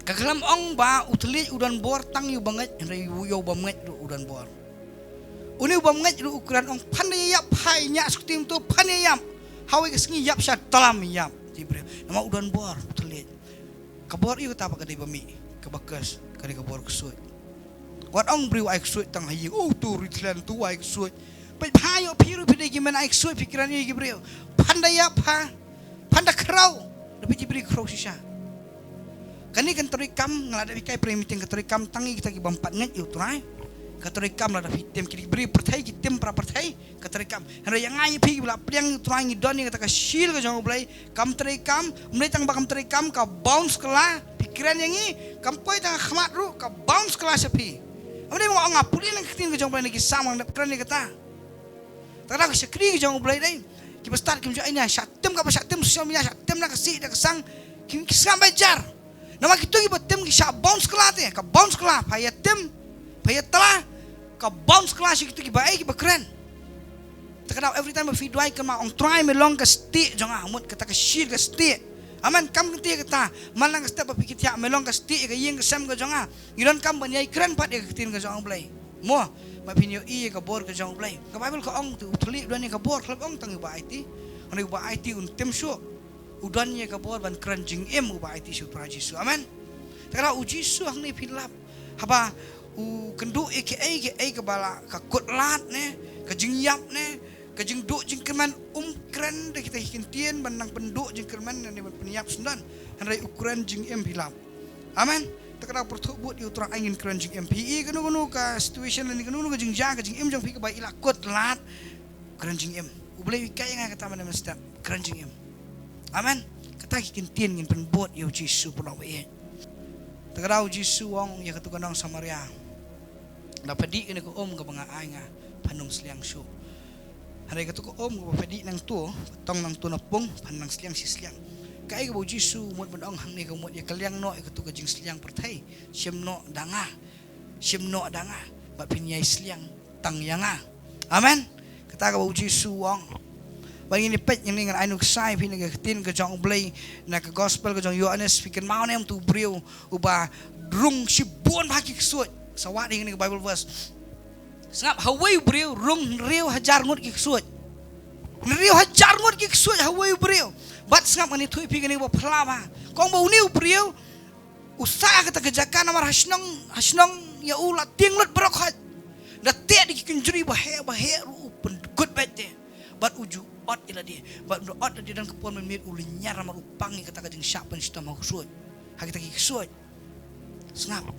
ka khlem ong ba u thylliej u don bor tang ïa u bangeit, hynrei ïa u bymngeit ruh u don bor. Une u bymngeit ruh u kren, ong, phan da ïap, pha ïa ñiah shuh, ktien to, phan ïa ïap. Hawei ka sngi ïap sha tlam ïap. Te briew, namar u don bor u thylliej. Ka bor aïu kata ba ka dei ba mih? Kaba kyrpad ka dei ka bor ksuid. Wat ong briew ai ksuid tang ha ïing, oh, to ri thlen, to ai ksuid. Peit bha ïoh phi ruh phi dei ki men ai ksuid, phi kren ïa ki briew. Phan da ïap, pha, phan da khraw. Da phi ki briew khraw shisha. Kane kan trei kam, nga la dep hikai prayer meeting, ka trei kam tang ïa kita ki bym pat ngeit ïa U Trai. Ka trei kam lada phi tem, ki briew pyrthei ki tem para pyrthei. Ka trei kam. Hynrei ïa nga ïa phi kiba la pliang ïa U Trai, ngi don ïa kata ka seal ka jong U Blei. Kam trei kam, ym dei tang ba kam trei kam, ka bounce kylla, phi kren ïa ngi, kam poi tang ha khmat ruh, ka bounce kylla sha phi. Ym dei ba nga ong nga pule na ka ktien ka jong U Blei, na ki Salm nga dep kren ïa kata. Tang da ka shakri ka jong U Blei dei. Kiba stad kim ju ai na, shah tem kaba shah tem social media, shah tem na ka sih da ka sang, ki, ki sngap ba jar. Namar kito kiba tem ki shah bounce kylla te, ka bounce kylla, pha ïa tem, pha ïa tla, ka bounce kylla sha kito kiba ai, kiba kren. Te ka daw every time ba phi duwai, kynmaw, ong Trai me long ka stieh jong nga, mut kata ka shield ka stieh. Amen, kam kynti kata, man la ka step ba phi kyntiah, me long ka stieh ïa ka ïing ka sem ka jong nga. Ngi donkam ban ïai kren pat ïa ka ktien ka jong U Blei. Mo, ba phin ïohi ïa ka bor ka jong U Blei. Ka Baibl ka ong te u thylliej u don ïa ka bor, khlem ong tang uba aiti. Hynrei uba aiti un tim shuh. U don ïa ka bor ban kren jingim uba aiti sha U Trai Jisu. Amen. Te ka daw u Jisu hangne phi lap. Haba u kynduh ïa kiei kiei kaba la ka kut lad ne, ka jingïap ne, ka jingduh jingkyrmen, um kren da kita ki ktien ban nang pynduh jingkyrmen ne ban pynïap syndon. Hynrei u kren jingim phi lap. Amen. Te ka daw pyrthuh bud ïa U Trai, ai ngin kren jingim. Phi i kano kano ka situation lane kano kano ka jingjia ka jingim jong phi kaba i la kut lad, kren jingim. U Blei u hikai ïa nga kata mynne mynstep, kren jingim. Amen. Kata ki ktien ngin pynbud ïa u Jisu, paralok ba ïeit. Te ka daw u Jisu u ong ïa katu ka nong Samaria, da pha dih kane ka um kaba nga ai nga, phan ym sliang shuh. Hynrei katu ka um kaba pha dih nangto, pha tong nangto na pung, phan nang sliang shi sliang. Kaei kaba u Jisu u mut ban ong hangne, ka mut ïa ka liang noh ïa katu ka jingsliang pyrthei. Shim noh da nga. Shim noh da nga. Bad phin ïai sliang tang ïa nga. Amen. Kata kaba u Jisu u ong. Ba ngin ïa peit, ngin, ngin ai nuksa ïa phi na ka ktien ka jong U Blei, na ka gospel ka jong u Ïoannis, phi kynmaw ne em utu u briew uba rung shibun bha ki ksuid. Sa wad ïa kane ka Bible verse. Sngap, hawei u briew rung hynriew hajar ngut ki ksuid. Hynriew hajar ngut ki ksuid hawei u briew. Bad sngap, ngan ïathuh ïa phi kane kaba phylla bha. Ka ong ba une u briew u sah ha kata ka jaka namar ha shnong, ha shnong ïa u la tieng lut baroh khoit. Da teh da ki kynjri ba heh ba heh ruh u pynkut beit te. Bad u ju ot ïa lade. Bad u ot lade, don ka por mynmiet u lynñiar namar u pang ïa kata ka jingshah pynshitom ha u ksuid. Ha kita ki ksuid. Sngap.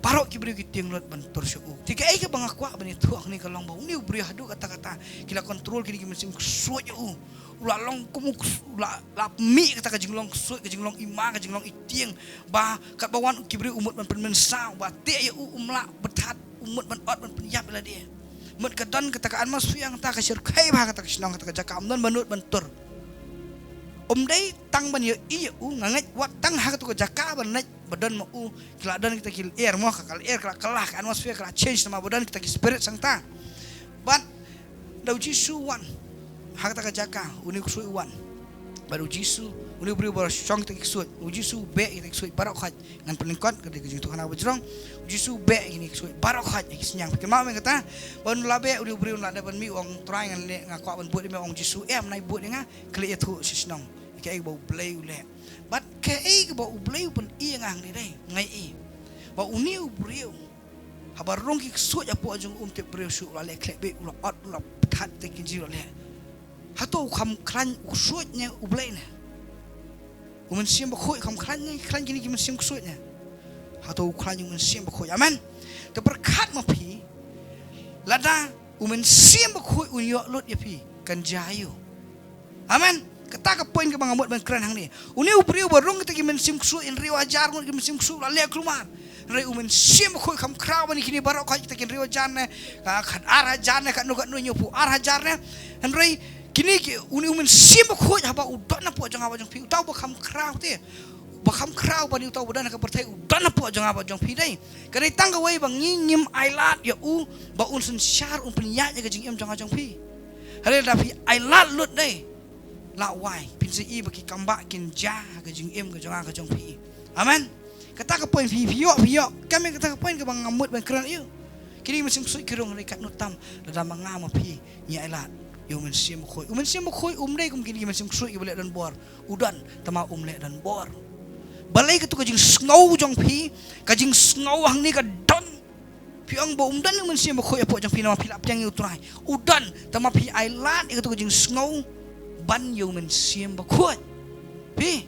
Baroh ki briew ki tieng lut ban tur sha u. Te kaei kaba nga kwah ban ïathuh hangne ka long ba une u briew haduh katta katta ki la control kine ki mynsiem ksuid ïa u. U la long kum u ksuid, u la, la mih kata ka jinglong ksuid, ka jinglong ima, ka jinglong itieng. Ba katba wan ki briew u mut ban pynmynsaw, ba teh ïa u um lah bthat, u mut ban ot ban pynïap ïa lade. Mut ka don kata ka atmosphere, kata ka shyrkhei bha kata ka shnong, kata ka jaka, um don ba nud ban tur. Um dei tang ban ïohi ïa u, nga ngeit wat tang ha katu ka jaka ban leit ba don ma u, ki la don kita ki lyer, mo, ka, ka lyer ka la kylla, ka atmosphere ka la change namar ba don kita ki spirit sangta. Bad da u Jisu u wan ha kata ka jaka, une u ksuid u wan. Bad u Jisu, une u briew ba shong kita ki ksuid, u Jisu u beh kita ki ksuid baroh khoit. Ngan pynlyngkot ka dei ka jingïathuhkhana ba jrong. U Jisu u beh ïa kine ki ksuid baroh khoit, ïa ki synñiang. Phi kynmaw me kata? Ba un la beh, une u briew un la dep ban mih, u ong, Trai, ngan leh, nga kwah ban bud ïa me. Ong Jisu, em, nai bud ïa nga, khie leit ïathuh sha shnong ïa kaei ba U Blei u leh. Bad kaei kaba U Blei u pyni ïa nga hangne dei, nga i ba une u briew haba rung ki ksuid hapoh jong u, um tip briew shuh, u la leh khleh beit, u la ot, u la pynthad te ki kynjri, u la leh. Hato u kham khlaiñ u ksuid ne U Blei ne? U Mynsiem Bakhuid u kham khlaiñ ne, khlaiñ kine ki mynsiem ksuid ne? Hato u khlaiñ U Mynsiem Bakhuid. Amen. Te pyrkhat ma phi, lada U Mynsiem Bakhuid un ïoh lut ïa phi, kan jia aïu? Amen. Kata ka point kaba nga mut ban kren hangne. Une u briew ba rung kita ki mynsiem ksuid, hynriew hajar ngut ki mynsiem ksuid, la leh kulmar. Hynrei u Mynsiem Bakhuid kham khraw ban ïa kine baroh khoit kita ki hynriew hajar ne, ka khat ar hajar ne, katno katno, hynñiewphew ar hajar ne. Hynrei kine ki, une u Mynsiem Bakhuid haba u don hapoh jong nga bad jong phi, uta uba kham khraw te, ba kham khraw ban ïa uta uba don ha ka pyrthei, u don hapoh jong nga bad jong phi dei. Ka dei tang kawei ba ngi ngim ailad ïa u ba un synshar, un pynïaid ïa ka jingim jong nga jong phi. Hynrei lada phi ailad lut dei, lah wai, phin sa ïohi ba ki kambah kin jia ha ka jingim ka jong nga ka jong phi. Amen. Kata ka point phi, phi ïoh, phi ïoh. Kam ïa kata ka point kaba nga mut ban kren ïa u. Kine ki mynsiem ksuid ki rung, hynrei katno tam lada ma nga ma phi ngi ailad ïa u Mynsiem Bakhuid. U Mynsiem Bakhuid um dei kum kine ki mynsiem ksuid kiba leh don bor. U don, tangba um leh don bor. Balei? Kato ka jingsngew jong phi, ka jingsngew hangne ka don. Phi ong ba um don u Mynsiem Bakhuid hapoh jong phi, namar phi la pdiang ïa u Trai. U don, tangba phi ailad ïa kato ka jingsngew ban ïa u Mynsiem Bakhuid. Phi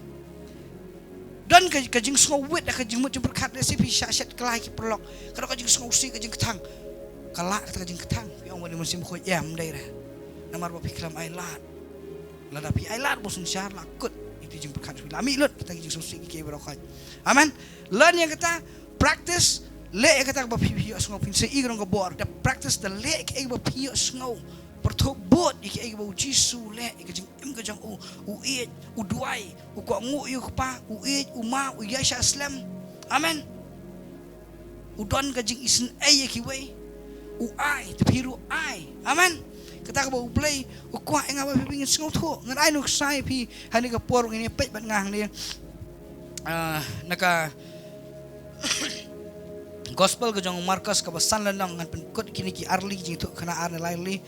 don ka, ka jingsngew wit, ka jingmut jingpyrkhat, lehse phi shah shet kylla ïa ki paralok. Ka don ka jingsngewsih, ka jingkthang. Ka lah kata ka jingkthang. Phi ong ba u Mynsiem Bakhuid, em, ym dei re. Namar ba phi khlem ailad. Lada phi ailad, bun synshar la kut ïa ki jingpyrkhat, phi la mih lut kita ki jingsngewsih kiei kiei baroh khoit. Amen. Leh ïa kata, practice, leh ïa kata ba phi, phi ïohsngew, phin sa ïohi ka long ka bor. Da practice, da leh ïa kaei ba phi ïohsngew. Pyrthuh bud ïa kaei ba u Jisu u leh ïa ka jingim ka jong u. U ïeit, u duwai, u kohnguh ïa u Kpa, u ïeit, u map, u ïaishah slem. Amen. U don ka jingisynei ïa kiwei. U ai, te phi ruh ai. Amen. Kata kaba U Blei u kwah ïa nga bad phi ba ngin sngewthuh. Ngan ai nuksa ïa phi ha kane ka por, ngin ïa peit bad nga hangne. Ah, na ka Gospel ka jong u Markos kaba san lynnong, ngan pynkut kine ki arli, jingthoh khana ar ne lai arli.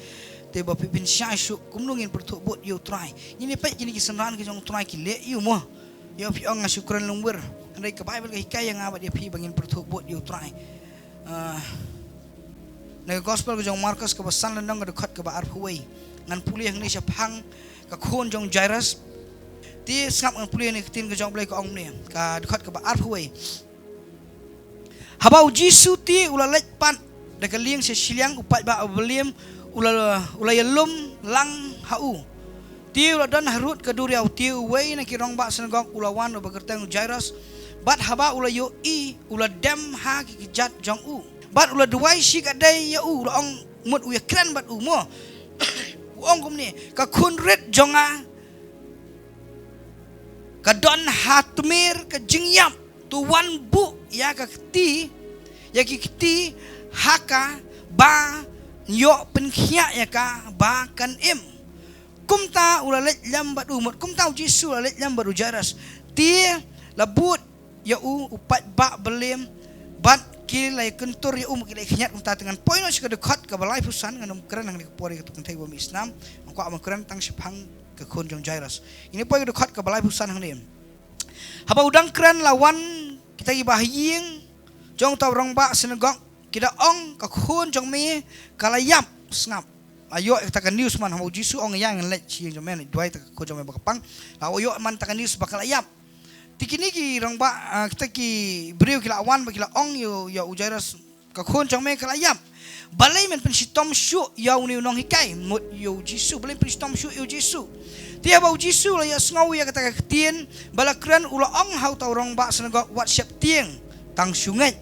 Te ba phi phin shai shuh kumno ngin pyrthuh bud ïa u Trai. Ngin ïa peit kine ki synran ki jong u Trai ki leh ïa u mo. Ïa phi ong nga shu kren longwir. Hynrei ka Baibl ka hikai ïa nga bad ïa phi ba ngin pyrthuh bud ïa u Trai. Ah, na ka Gospel ka jong u Markos kaba san lynnong, ka dkhot kaba arphew wei. Ngan pule hangne shaphang ka khun jong u Jairus. Te sngap, ngan pule hangne, ka ktien ka jong U Blei ka ong kumne. Ka dkhot kaba arphew wei. Haba u Jisu te u la leit pat da ka lieng sha shiliang, u paidbah ba blem u la, u la ïalum lang ha u. Te u la don harud ka duriaw, te uwei na ki rangbah synagog u la wan, uba kyrteng u Jairus. Bad haba u la ïohi, u la dem ha ki kjat jong u. Bad u la duwai shikatdei ïa u, u la ong, mut u ïakren bad u mo. U ong kumne, ka khunrit jong nga ka don ha tmier ka jingïap. To wan buh ïa ka kti, ïa ki kti ha ka, ban ïoh pynkhiah ïa ka ba kan im. Kumta u la leit lem bad u, mut kumta u Jisu u la leit lem bad u Jairus. Te la bud ïa u, u paidbah blem, bad ki la ïakyntur ïa u, mut ki la ïakynñiat. Kumta te ngan poi noh sha ka dkhot kaba laiphew san, ngan ym kren hangne ka por ïa kato ka kynthei ba mih snam. Nga kwah ban kren tang shaphang ka khun jong u Jairus. Ngin ïa poi ka dkhot kaba laiphew san hangne. Haba u dang kren la wan kita kiba ha ïing jong uta u rangbah synagog, ki da ong, ka khun jong me ka la ïap. Sngap. La ïoh ïa kata ka news man, haba u Jisu u ong ïa ngan leit sha ïing jong me, duwai ïa ka khun jong me ba ka pang. La ïoh man kata ka news ba ka la ïap. Te kine ki rangbah, ah, kita ki briew ki la wan bad ki la ong ïa u, ïa u Jairus, ka khun jong me ka la ïap. Balei men pynshitom shuh ïa une u nonghikai, mut ïa u Jisu, balei men pynshitom shuh ïa u Jisu? Te haba u Jisu u la ïohsngew ïa kata ka ktien ba la kren, u la ong ha uta u rangbah synagog, wat sheptieng, tang shu ngeit.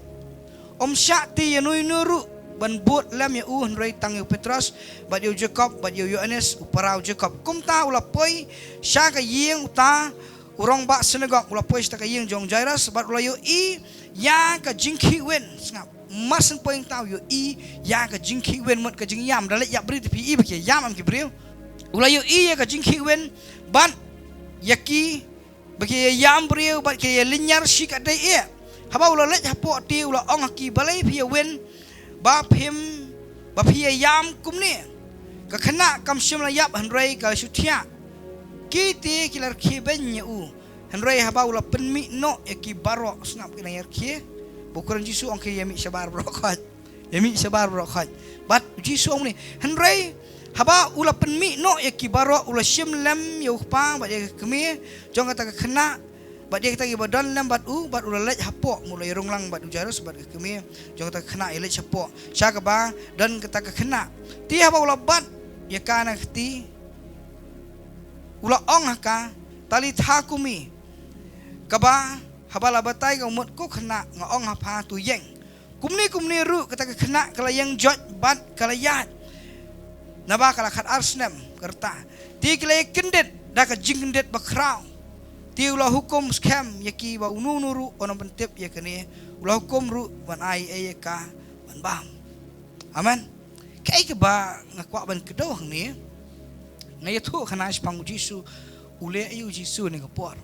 Ym shah te ïano ïano ruh ban bud lem ïa u, hynrei tang ïa u Petros, bad ïa u Jakob, bad ïa u Ïoannis u para u Jakob. Kumta u la poi sha ka ïing uta u rangbah synagog, u la poi sha ka ïing jong u Jairus, bad u la ïohi ïa ka jingkhih win. Sngap, mar syn poi hangta u ïohi ïa ka jingkhih win, mut ka jingïam. Da leit ïap briew te phi i ba ki ïam, em, ki briew. U la ïohi ïa ka jingkhih win bad ïa ki, ba ki ïam briew bad ki ïalynñiar shikatdei eh. Haba u la leit hapoh te u la ong ha ki, balei phi ïa win ba phim, ba phi ïa ïam kumne? Ka khynnah kam shym la ïap, hynrei ka shu thiah. Ki te ki la rkhie beiñ ïa u. Hynrei haba u la pynmih noh ïa ki baroh, sngap, ki nang ïa rkhie. Ba u kren Jisu ong ki ïa mih shabar baroh khoit. Ïa mih shabar baroh khoit. Bad Jisu ong kumne. Hynrei haba u la pynmih noh ïa ki baroh, u la shim lem ïa u kpa bad ïa ka kmie jong kata ka khynnah, bad ïa kita kiba don lem bad u, bad u la leit hapoh, mut u la ïarung lang bad u Jairus bad ka kmie jong kata ka khynnah, ïaleit shapoh, sha kaba don kata ka khynnah. Te haba u la bat ïa ka na ka kti, u la ong ha ka, Talitha kumi, kaba Haba la batai ka mut ko khynnah, nga ong ha pha, to ïeng. Kumne kumne ruh kata ka khynnah ka la ïeng joit bad ka la ïaid. Naba ka la khatar snem ka rta. Te ki la ïa kyndit da ka jingkyndit bakhraw. Te u la hukum skhem ïa ki ba uno uno ruh un ym pyntip ïa kane. U la hukum ruh ban ai ei ei ïa ka ban bam. Amen. Kaei kaba nga kwah ban kdew hangne, nga ïathuh khana shaphang u Jisu. U leh aïu u Jisu ne ka por?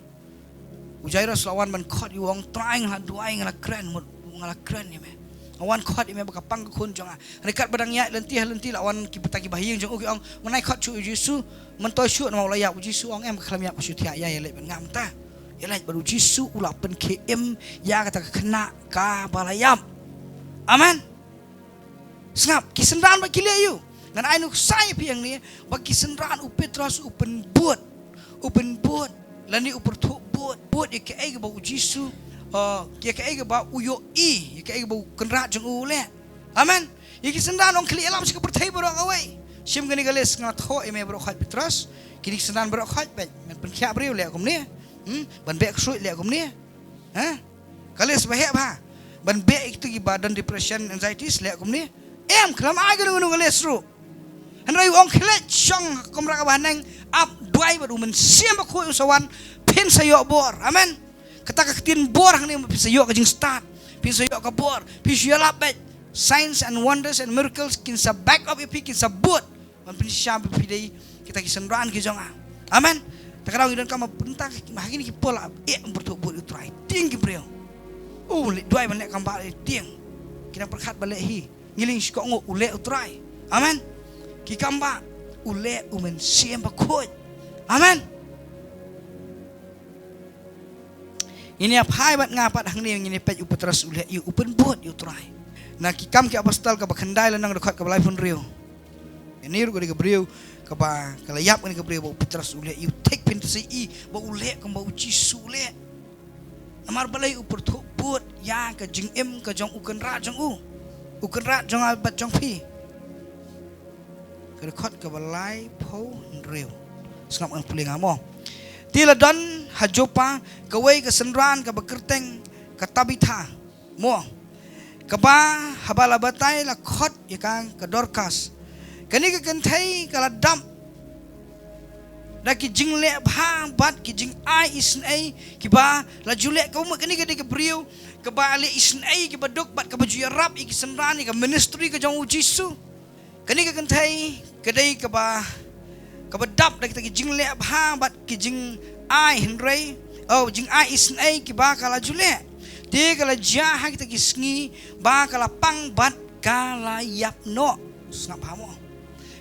U Jairus la wan ban khot ïa u, ong, Trai, nga la duwai, nga la kren, mut nga la kren ïa me. Nga wan khot ïa me ba ka pang ka khun jong nga. Hynrei katba dang ïaid lynti ha lynti, la wan ki bata ki bahaïing jong u, ki ong, Mynta khot shuh ïa u Jisu, myntoi shuh namar u la ïap. U Jisu ong, Em, khlem ïap, shu thiah ïa, ïa leit bad nga mynta. Ïa leit bad u Jisu u la pynkhie im ïa kata ka khynnah kaba la ïap. Amen. Sngap, ki synran ba ki leh aïu? Ngan ai nuksa ïa phi hangne ba ki synran, u Petros u pynbud. U pynbud lane u pyrthuh bud, bud ïa kaei kaba u Jisu, uh, ïa kaei kaba u ïohi, ïa kaei kaba u kynrad jong u u leh. Amen. Ïa ki synran, ong, khie ïalam sha ka pyrthei baroh kawei. Shim kane ka list, nga thoh ïa me baroh khoit, Petros. Kine ki synran baroh khoit, bad ban pynkhiah briew leh kumne. Hmm? Ban beh ksuid leh kumne. Ha? Ka list ba heh bha. Ban beh ïa kito kiba don depression, anxieties leh kumne. Em, khlem ai kano kano ka list ruh. Hynrei u ong, Khie leit shong ha ka kamra kaba haneng, ap, duwai bad u Mynsiem Bakhuid un sa wan, phin sa ïoh bor. Amen. Kata ka ktien bor hangne, phin sa ïoh ka jingstad, phin sa ïoh ka bor, phin shu ïalap beit. Signs and wonders and miracles kin sa back up ïa phi, kin sa bud ban pynshisha ba phi dei kita ki synran ki jong nga. Amen. Te ka daw ngi donkam ba mynta ha kine ki por la eh, pyrthuh bud ïa u Trai. Tieng ki briew. U leh duwai ban leh kam ba leh, tieng. Ki nang pyrkhat ba leh hi. Ngi ling shkor, u leh u Trai. Amen. Ki kam ba u leh u Mynsiem Bakhuid. Amen. Ngin ïa phai bad nga pat hangne, ngin ïa peit u Petros u leh aïu, u pynbud ïa u Trai. Na Ki Kam ki Apostol kaba khyndai, lynnong dkhot kaba laiphew hynriew. Kane ruh ka dei ka briew kaba, ka la ïap kane ka briew ba u Petros u leh aïu, thik, phin sa ïohi ba u leh kumba u Jisu u leh. Namar balei? U pyrthuh bud ïa ka jingim ka jong u kynrad jong u. U kynrad jong nga bad jong phi. Ka dkhot kaba laiphew hynriew. Sngap, ngan pule nga mo. Te la don ha Joppa kawei ka synran kaba kyrteng ka Tabitha mo. Kaba haba la batai la khot ïa ka, ka Dorkas. Kane ka kynthei ka la dap da ki jingleh bha bad ki jingai isynei kiba la ju leh. Ka mut kane ka dei ka briew kaba leh isynei kiba duk bad kaba ju ïarap ïa ki synran, ïa ka ministry ka jong u Jisu. Kane ka kynthei ka dei kaba, kaba dap da kita ki jingleh bha bad ki jingai, hynrei, oh, jingai isynei kiba ka la ju leh. Te ka la jia ha kita ki sngi ba ka la pang bad ka la ïap noh. Sngap bha mo.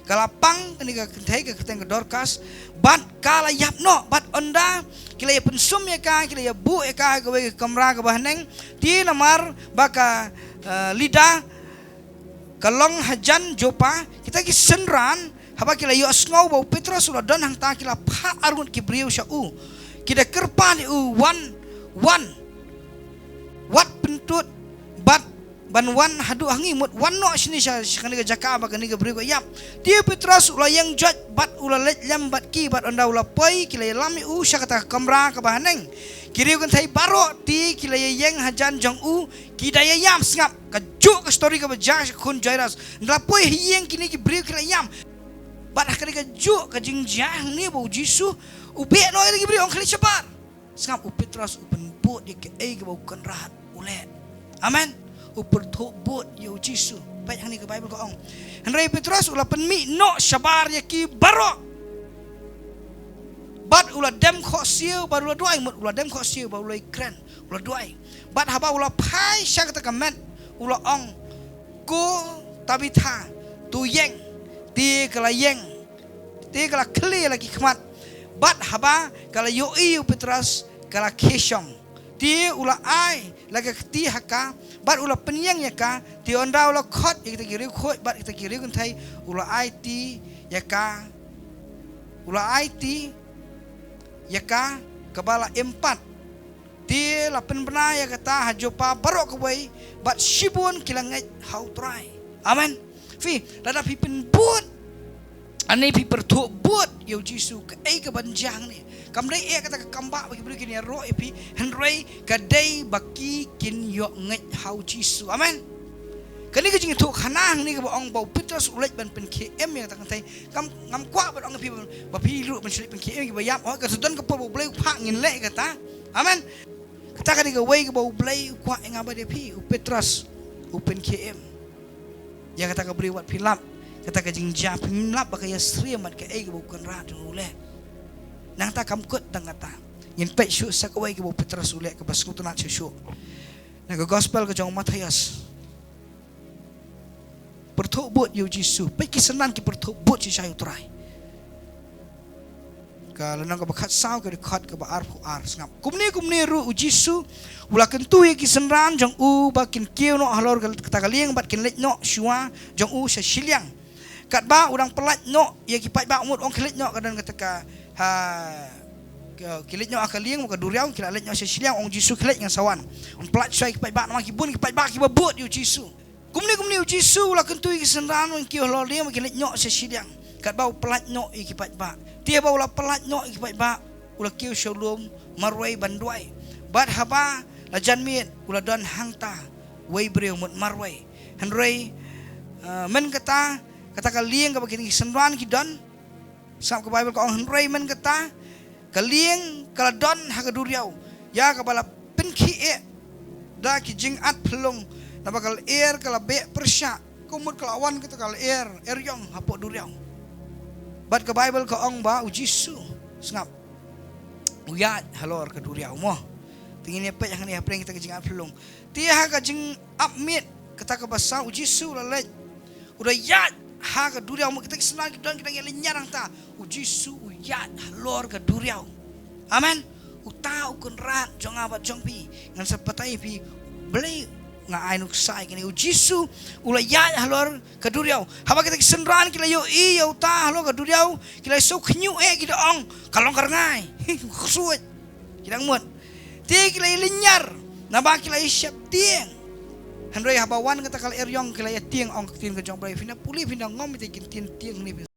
Ka la pang, kane ka kynthei ka kyrteng ka Dorkas, bad ka la ïap noh, bad ynda ki la ïa pynsum ïa ka, ki la ïa buh ïa ka ha kawei ka kamra kaba haneng. Te namar ba ka, eh, Lida ka long hajan Joppa, kita ki synran, haba ki la ïohsngew ba u Petros u la don hangta, ki la phah arngut ki briew sha u. Ki da kyrpad ïa u, wan, wan, wat pyntud bad ban wan haduh ha ngi, mut wan noh shane sha, sha kane ka jaka ba kane ka briew ka ïap. Te u Petros u la ïeng joit bad u la leit lem bad ki, bad ynda u la poi, ki la ïalam ïa u sha kata ka kamra kaba haneng. Ki riew kynthei baroh te ki la ïa ïeng hajan jong u, ki da ïa ïam. Sngap, kajuh ka story kaba jia sha khun Jairus. Ynda la poi ha ïing kine ki briew ki la ïam. Bad ha kane kajuh ka jingjia hangne ba u Jisu u beh noh ïa ki briew, ong, khie leit shabar. Sngap, u Petros u pynbud ïa kaei kaba u kynrad u leh. Amen. U pyrthuh bud ïa u Jisu. Peit hangne ka Baibl ka ong, hynrei u Petros u la pynmih noh shabar ïa ki baroh. Bad u la dem khohsiew bad u la duwai, mut u la dem khohsiew bad u la kren, u la duwai. Bad haba u la phai sha kata ka met, u la ong, Ko Tabitha, to ïeng. Te ka la ïeng. Te ka la khlieh la ki khmat. Bad haba ka la ïohi ïa u Petros, ka la khie shong. Te u la ai la ka kti ha ka, bad u la pynïeng ïa ka. Te ynda u la khot ïa kita ki riewkhuid bad kita ki riewkynthei, u la aiti ïa ka, u la aiti ïa ka kaba la im pat. Te la pynbna ïa kata ha Joppa baroh kawei, bad shibun ki la ngeit ha u Trai. Amen. Phi, lada phi pynbud Ani phi pyrthuh bud ïa u Jisu, kaei kaban jia hangne? Kam dei eh kata ka kam ba ba ki briew kin ïaroh ïa phi, hynrei ka dei ba ki kin ïoh ngeit ha u Jisu. Amen. Kane ka jingïathuh khana hangne kaba ong ba u Petros u leit ban pynkhie im ïa kata ka kynthei. Kam, ngam kwah ban ong ïa phi ba, ba phi ruh ban shu leit pynkhie im ïa kiba ïap. Hooid, ka sa don ka por ba U Blei u phah ngin leh kata. Amen. Kata ka dei kawei kaba U Blei u kwah ïa nga bad ïa phi, u Petros u pynkhie im ïa kata ka briew wat phi lap, kata ka jingjia phim lap ba ka ïasyriem bad kaei kaba u Kynrad jong u leh. Nangta kam kut tang kata. Ngin peit shuh sa kawei kaba u Petros u leh kaba sngewtynnat shuh shuh. Na ka gospel ka jong u Mathaios. Pyrthuh bud ïa u Jisu. Peit ki synran ki pyrthuh bud shisha ïa u Trai. Ka lynnong kaba khatsaw, ka dkhot kaba arphew ar, sngap. Kumne kumne ruh u Jisu u la kyntu ïa ki synran jong u ba kin kiew noh halor ka, kata ka lieng bad kin leit noh shuwa jong u sha shiliang. Katba u dang pyllait noh ïa ki paidbah, mut ong ki leit noh, ka don kata ka, ha, ka, ki leit noh ha ka lieng, ka duriaw, ki la leit noh sha shiliang, ong u Jisu ki leit, ngan sa wan. Un pyllait shuwa ïa ki paidbah, namar ki bun ki paidbah kiba bud ïa u Jisu. Kumne kumne u Jisu u la kyntu ïa ki synran ban kiew halor lieng, ba kin leit noh sha shiliang. Katba u pyllait noh ïa ki paidbah. Te haba u la pyllait noh ïa ki paidbah, u la kiew sha u lum marwei ban duwai. Bad haba la jan miet u la don hangta wei briew mut marwei. Hynrei, eh, mynta kata, kata ka lieng kaba kine ki synran ki don. Sngap, ka Baibl ka ong, hynrei mynta kata ka lieng ka la don ha ka duriaw, ïa kaba la pynkhie da ki jingat phyllung, naba ka lyer ka la beh pyrshah, ka mut ka la wan kata ka lyer eriong hapoh duriaw. Bad ka Baibl ka ong ba u Jisu, sngap, u ïaid halor ka duriaw mo. Te ngin ïa peit hangne hapdeng kita ki jingat phyllung. Te ha ka jingap miet kata kaba saw, u Jisu u la leit, u la ïaid ha ka duriaw, mut kita ki synran ki don ki dang ïalynñiar hangta. U Jisu u ïaid halor ka duriaw. Amen. Uta u Kynrad jong nga bad jong phi. Ngan sa batai ïa phi balei nga ai nuksa ïa kane. U Jisu u la ïaid halor ka duriaw. Haba kita ki synran ki la ïohi ïa uta halor ka duriaw, ki la sngewkhynñiuh eh, ki da ong, ka long ka rngai. Ksuid. Ki dang mut. Te ki la ïalynñiar, naba ki la ïasheptieng. Hynrei haba wan kata ka lyer eriong, ki la ïatieng, ong ka ktien ka jong U Blei. Phin da pule, phin da ngom ïa kita ki ktien tieng ne phi